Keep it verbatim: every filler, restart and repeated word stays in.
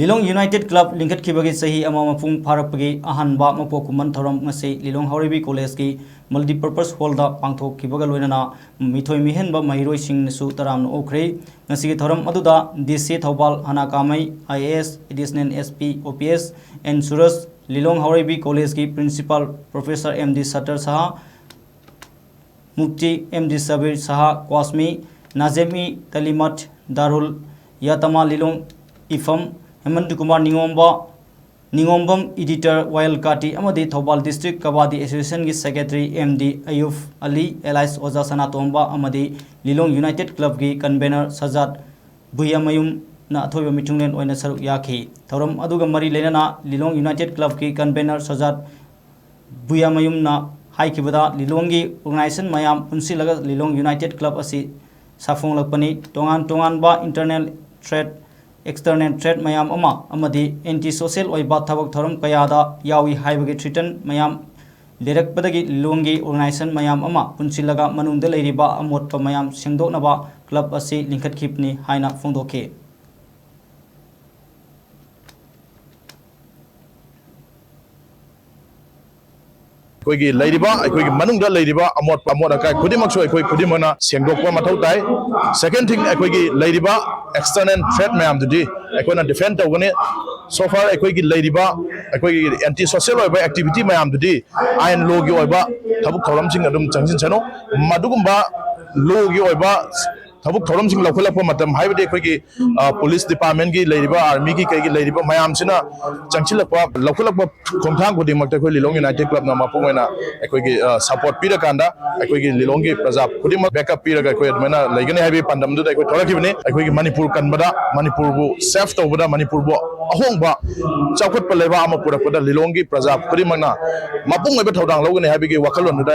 ꯂꯤꯂꯣꯡ United club ꯂꯤꯡꯈꯠꯈꯤꯕꯒꯤ ꯆꯍꯤ ꯑꯃ ꯃꯄꯨꯡ ꯐꯥꯔꯛꯄꯒꯤ ꯑꯍꯥꯟꯕ ꯃꯄꯣꯛ ꯀꯨꯝꯍꯟ ꯊꯧꯔꯝ ꯉꯁꯤ ꯂꯤꯂꯣꯡ ꯍꯥꯎꯔꯩꯕꯤ ꯀꯣꯂꯦꯖꯀꯤ ꯃꯜꯇꯤꯄꯔꯄꯁ ꯍꯣꯜꯗ ꯄꯥꯡꯊꯣꯛꯈꯤꯕꯒ ꯂꯣꯏꯅꯅ ꯃꯤꯊꯣꯏ ꯃꯤꯍꯦꯟꯕ ꯃꯍꯩꯔꯣꯏꯁꯤꯡꯅꯁꯨ ꯇꯔꯥꯝꯅ ꯑꯣꯛꯈ꯭ꯔꯦ꯫ ꯉꯁꯤꯒꯤ ꯊꯧꯔꯝ ꯑꯗꯨꯗ ꯗꯤ ꯁꯤ Thoubal ꯍꯅꯥ ꯀꯥꯃꯩ, I A S, additional S P, ꯑꯣ ꯄꯤ ꯑꯦꯁ, ꯑꯦꯟ ꯁꯨꯔꯖ, ꯂꯤꯂꯣꯡ ꯍꯥꯎꯔꯩꯕꯤ ꯀꯣꯂꯦꯖꯀꯤ principal professor M D Sattar Shah, Mufti M D Sabir Shah Qasmi, ꯅꯥꯖꯦꯝ ꯏ ꯇꯂꯤꯃꯠ ꯗꯥꯔꯨꯜ ꯌꯥꯇꯃꯥ ꯂꯤꯂꯣꯡ ꯏꯐꯝ, ꯍꯦꯃꯟꯇ ꯀꯨꯃꯥꯔ ꯅꯤꯉꯣꯝꯕ, ꯅꯤꯉꯣꯝꯕꯝ ꯏꯗꯤꯇꯔ ꯋꯥꯌꯦꯜ ꯀꯥꯇꯤ ꯑꯃꯗꯤ ꯊꯧꯕꯥꯜ ꯗꯤꯁꯇ꯭ꯔꯤꯛ ꯀꯕꯥꯗꯤ ꯑꯦꯁꯣꯁꯤꯌꯦꯁꯟꯒꯤ secretary M D Ayub Ali, ꯑꯦꯂꯥꯏꯁ ꯑꯣꯖꯥ ꯁꯅꯥꯇꯣꯝꯕ ꯑꯃꯗꯤ ꯂꯤꯂꯣꯡ ꯌꯨꯅꯥꯏꯇꯦꯗ ꯀ꯭ꯂꯕꯀꯤ ꯀꯟꯚꯦꯅꯔ ꯁꯖꯥꯗ ꯚꯨꯌꯥꯃꯌꯨꯝꯅ ꯑꯊꯣꯏꯕ ꯃꯤꯊꯨꯡꯂꯦꯟ ꯑꯣꯏꯅ ꯁꯔꯨꯛ ꯌꯥꯈꯤ꯫ ꯊꯧꯔꯝ ꯑꯗꯨꯒ ꯃꯔꯤ ꯂꯩꯅꯅ ꯂꯤꯂꯣꯡ ꯌꯨꯅꯥꯏꯇꯦꯗ ꯀ꯭ꯂꯕꯀꯤ ꯀꯟꯚꯦꯅꯔ ꯁꯖꯥꯗ ꯚꯨꯌꯥꯃꯌꯨꯝꯅ ꯍꯥꯏꯈꯤꯕꯗ, ꯂꯤꯂꯣꯡꯒꯤ ꯑꯣꯔꯒꯅꯥꯏꯖꯦꯁꯟ ꯃꯌꯥꯝ ꯄꯨꯟꯁꯤꯜꯂꯒ ꯂꯤꯂꯣꯡ ꯌꯨꯅꯥꯏꯇꯦꯗ ꯀ꯭ꯂꯕ ꯑꯁꯤ ꯁꯥꯐꯣꯡꯂꯛꯄꯅꯤ꯫ ꯇꯣꯉꯥꯟ ꯇꯣꯉꯥꯟꯕ ꯏꯟꯇꯔꯅꯦꯜ ꯊ꯭ꯔꯦꯠ, ꯑꯦꯛꯁꯇꯔꯅꯦꯜ ꯊ꯭ꯔꯦꯠ ꯃꯌꯥꯝ ꯑꯃ ꯑꯃꯗꯤ ꯑꯦꯟꯇꯤ ꯁꯣꯁꯤꯌꯦꯜ ꯑꯣꯏꯕ ꯊꯕꯛ ꯊꯧꯔꯝ ꯀꯌꯥꯗ ꯌꯥꯎꯏ ꯍꯥꯏꯕꯒꯤ ꯊ꯭ꯔꯤꯇꯟ ꯃꯌꯥꯝ ꯂꯩꯔꯛꯄꯗꯒꯤ ꯂꯤꯂꯣꯡꯒꯤ ꯑꯣꯔꯒꯅꯥꯏꯖꯦꯁꯟ ꯃꯌꯥꯝ ꯑꯃ ꯄꯨꯟꯁꯤꯜꯂꯒ ꯃꯅꯨꯡꯗ ꯂꯩꯔꯤꯕ ꯑꯃꯣꯠꯄ ꯃꯌꯥꯝ ꯁꯦꯡꯗꯣꯛꯅꯕ ꯀ꯭ꯂꯕ ꯑꯁꯤ ꯂꯤꯡꯈꯠꯈꯤꯕꯅꯤ ꯍꯥꯏꯅ ꯐꯣꯡꯗꯣꯛꯈꯤ꯫ ꯑꯩꯈꯣꯏꯒꯤ ꯂꯩꯔꯤꯕ, ꯑꯩꯈꯣꯏꯒꯤ ꯃꯅꯨꯡꯗ ꯂꯩꯔꯤꯕ ꯑꯃꯣꯠꯄ, ꯑꯃꯣꯠ ꯑꯀꯥꯏ ꯈꯨꯗꯤꯡꯃꯛꯁꯨ ꯑꯩꯈꯣꯏ ꯈꯨꯗꯤꯡꯃꯛꯅ ꯁꯦꯡꯗꯣꯛꯄ ꯃꯊꯧ ꯇꯥꯏ꯫ ꯁꯦꯀꯦꯟ ꯊꯤꯡ, ꯑꯩꯈꯣꯏꯒꯤ ꯂꯩꯔꯤꯕ ꯑꯦꯛꯁꯇꯔꯅꯦꯜ ꯊ꯭ꯔꯦꯠ ꯃꯌꯥꯝꯗꯨꯗꯤ ꯑꯩꯈꯣꯏꯅ ꯗꯤꯐꯦꯟ ꯇꯧꯒꯅꯤ꯫ ꯁꯣ ꯐꯥꯔ ꯑꯩꯈꯣꯏꯒꯤ ꯂꯩꯔꯤꯕ, ꯑꯩꯈꯣꯏꯒꯤ ꯑꯦꯟꯇꯤ ꯁꯣꯁꯤꯌꯦꯜ ꯑꯣꯏꯕ ꯑꯦꯛꯇꯤꯚꯤꯇꯤ ꯃꯌꯥꯝꯗꯨꯗꯤ ꯑꯥꯏꯟ ꯂꯣꯒꯤ ꯑꯣꯏꯕ ꯊꯕꯛ ꯊꯧꯔꯝꯁꯤꯡ ꯑꯗꯨꯝ ꯆꯪꯁꯤꯟꯁꯅꯨ꯫ ꯃꯗꯨꯒꯨꯝꯕ ꯂꯣꯒꯤ ꯑꯣꯏꯕ ꯊꯕꯛ ꯊꯧꯔꯝꯁꯤꯡ ꯂꯧꯈꯠꯂꯛꯄ ꯃꯇꯝ, ꯍꯥꯏꯕꯗꯤ ꯑꯩꯈꯣꯏꯒꯤ, ꯑ, ꯄꯨꯂꯤꯁ ꯗꯤꯄꯥꯔꯠꯃꯦꯟꯒꯤ ꯂꯩꯔꯤꯕ, ꯑꯥꯔꯃꯤꯒꯤ ꯀꯩꯒꯤ ꯂꯩꯔꯤꯕ ꯃꯌꯥꯝꯁꯤꯅ ꯆꯪꯁꯤꯜꯂꯛꯄ, ꯂꯧꯈꯠꯂꯛꯄ ꯈꯣꯡꯊꯥꯡ ꯈꯨꯗꯤꯡꯃꯛꯇ ꯑꯩꯈꯣꯏ ꯂꯤꯂꯣꯡ ꯌꯨꯅꯥꯏꯇꯦꯗ ꯀ꯭ꯂꯕꯅ ꯃꯄꯨꯡ ꯑꯣꯏꯅ ꯑꯩꯈꯣꯏꯒꯤ, ꯑ, ꯁꯄꯣꯔꯠ ꯄꯤꯔꯀꯥꯟꯗ ꯑꯩꯈꯣꯏꯒꯤ ꯂꯤꯂꯣꯡꯒꯤ ꯄ꯭ꯔꯖꯥ ꯈꯨꯗꯤꯡꯃꯛ ꯕꯦꯛꯑꯞ ꯄꯤꯔꯒ ꯑꯩꯈꯣꯏ ꯑꯗꯨꯃꯥꯏꯅ ꯂꯩꯒꯅꯤ ꯍꯥꯏꯕꯒꯤ ꯄꯥꯟꯗꯝꯗꯨꯗ ꯑꯩꯈꯣꯏ ꯊꯣꯛꯂꯛꯈꯤꯕꯅꯤ꯫ ꯑꯩꯈꯣꯏꯒꯤ ꯃꯅꯤꯄꯨꯔ ꯀꯟꯕꯗ, ꯃꯅꯤꯄꯨꯔꯕꯨ ꯁꯦꯐ ꯇꯧꯕꯗ, ꯃꯅꯤꯄꯨꯔꯕꯨ ꯑꯍꯣꯡꯕ ꯆꯥꯎꯈꯠꯄ ꯂꯩꯕꯥꯛ ꯑꯃ ꯄꯨꯔꯛꯄꯗ ꯂꯤꯂꯣꯡꯒꯤ ꯄ꯭ꯔꯖꯥ ꯈꯨꯗꯤꯡꯃꯛꯅ ꯃꯄꯨꯡ ꯑꯣꯏꯕ ꯊꯧꯗꯥꯡ ꯂꯧꯒꯅꯤ ꯍꯥꯏꯕꯒꯤ ꯋꯥꯈꯜꯂꯣꯟꯗꯨꯗ